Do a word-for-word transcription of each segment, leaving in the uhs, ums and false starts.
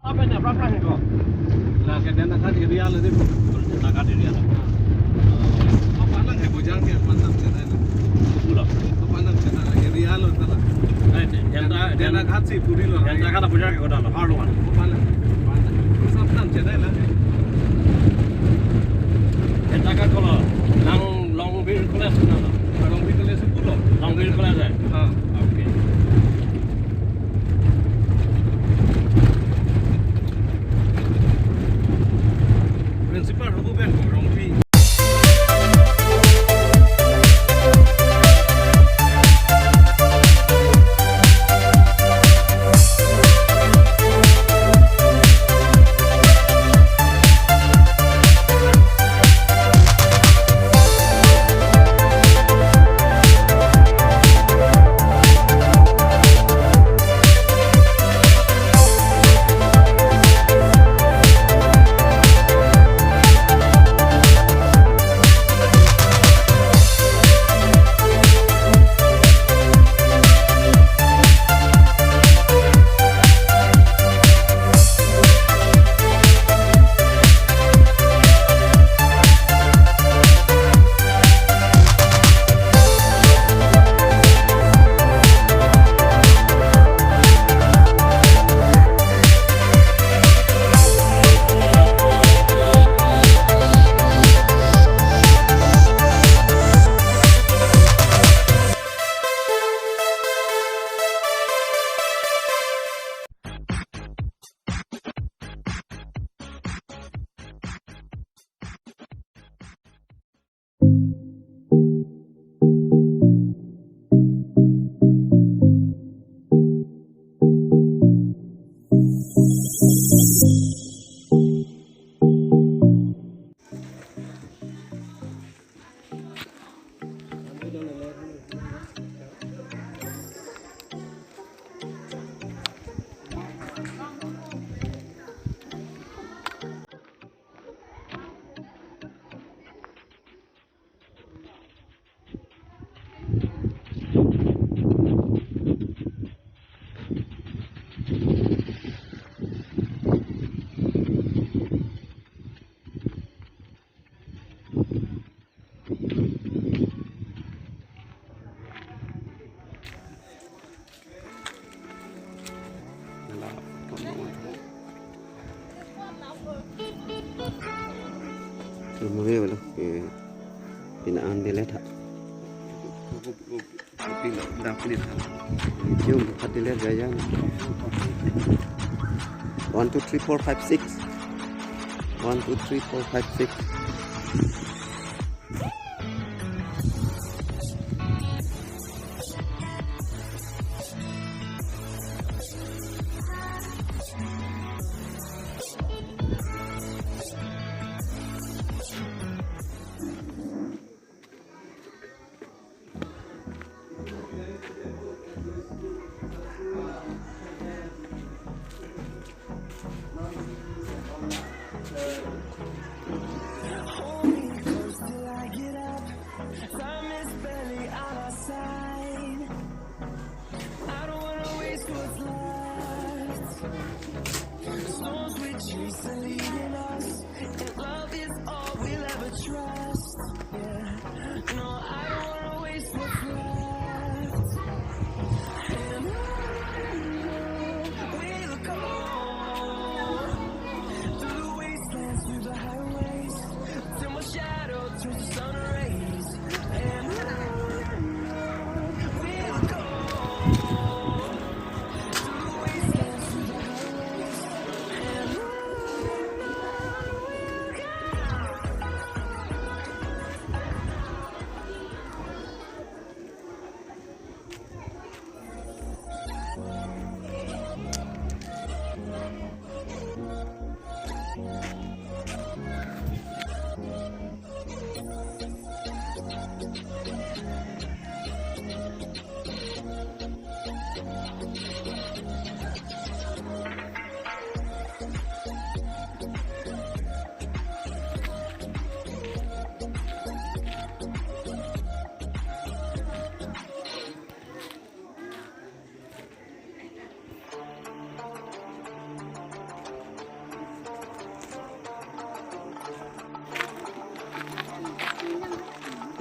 Apa na, berapa ni ko? Nah, ke Dentaghat area lo di. Dentaghat area lo. Apa nang hai Bojang ke, apa nang channel? Pulo. Apa nang channel area lo tala? Eh, Denta, Dentaghat si puri lo. Dentaghat Bojang ke kota lo, har lo kan. Apa nang? Apa nang? Sab nang channel lo. Dentaghat ko lo, nang Longvir College na lo. Longvir College pulo. Longvir College hai. Ah. Okay. Principal Hobu Ben Rongpi. Tumuri wala, eh, pina an dele tha. Pina, pina, pina. Jum, khat dele jaya. One, two, three, four, five, six. One, two, three, four, five, six.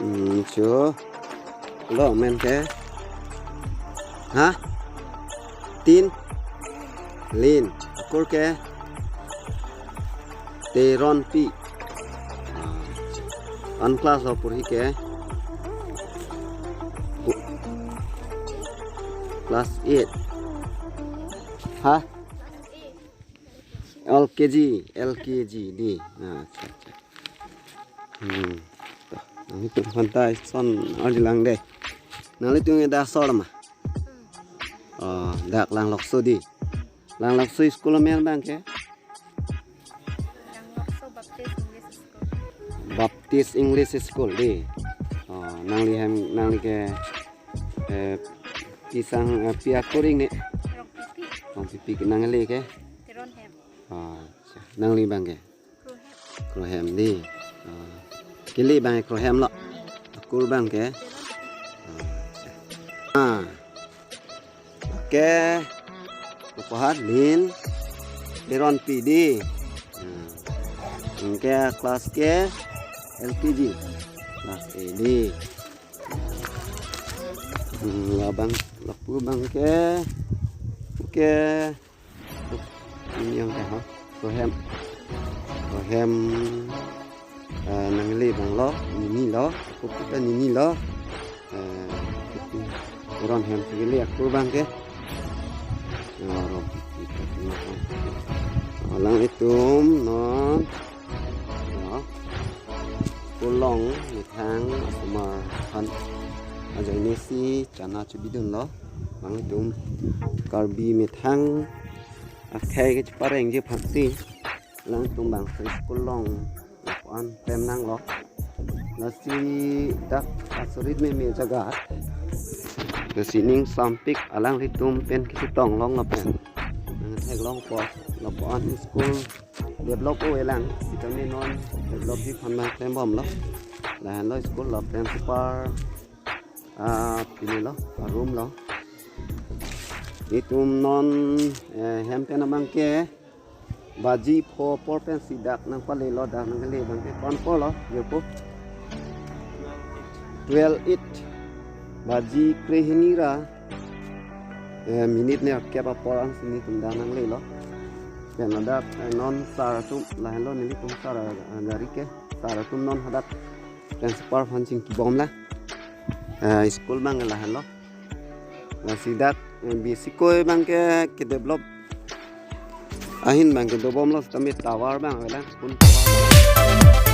Hmm, cho. Lo amen ke? Ha? Tin? Lin. Akur ke? Teronpi. Ah, an class lo porhi ke? Class eight. Ha? L K G, L K G dei. Ah, acha, acha. Hmm. To, nanglitum aphan ta ison arjulang dei. Nanglitum ke dak asor ma? Oh, dak Langlokso dei. Langlokso school amen abang ke? Langlokso Baptist English School. Baptist English School dei. Oh, nangli hem, nangli ke, eh, pi sang, eh, pi akur ingne? Rongpipi. Rongpipi ke, nangli ke? Teronhem. Oh, acha. Nangli abang ke? Krohem. Krohem dei. Oh. Kele abang ke Krohem lo. Akur abang ke? Oh, acha. Ah. Ke, kopi ha, Lin Teronpi dei. Hmm. Ke class ke L K G. Class A dei. Hmm, labang, lapu abang ke. Ke. Ini yang ke ha. Krohem. Krohem. Eh, nangli abang lo, Nini lo, akur ke Nini lo. Eh, Teronhem si kele akur abang ke. Ya, Rob, kita punya. Alanglitum non. Ya. School along methang asomar aphan ajoine si chana chobidun lo. Alanglitum Karbi methang akhei kecheparengji aphan si. Alanglitum abang school along lapu-an pen nanglo. Lasi dak asurit meme jaga. Lasi ning sampik alanglitum pen kisi tong long lapen nangtheklong apot lapu-an school develop o-e lang. Sitame non developji aphan nangklembomlo. Lahenlo school lo, principal, ah, pini lo, ah, room lo. Itum non, eh, hem pen abang ke baji pho apor pensi dak nangpalelo, dak nangkele abang ke ko-an apor lo, yo po. Twelve eight. Baji krehini ra, eh, minute nerkep apor ansi nelitum dak nanglelo. Pen ladak, eh, non sir atum lahenlo, nelitum sir, eh, gari ke. Sir atum non hadak principal aphan chingkibom la. Eh, school abang lahenlo. Lasi dak, eh, basic koi abang ke, kedevelop ahin abang ke dobomlo, sitame tower abang avelang, pun tower.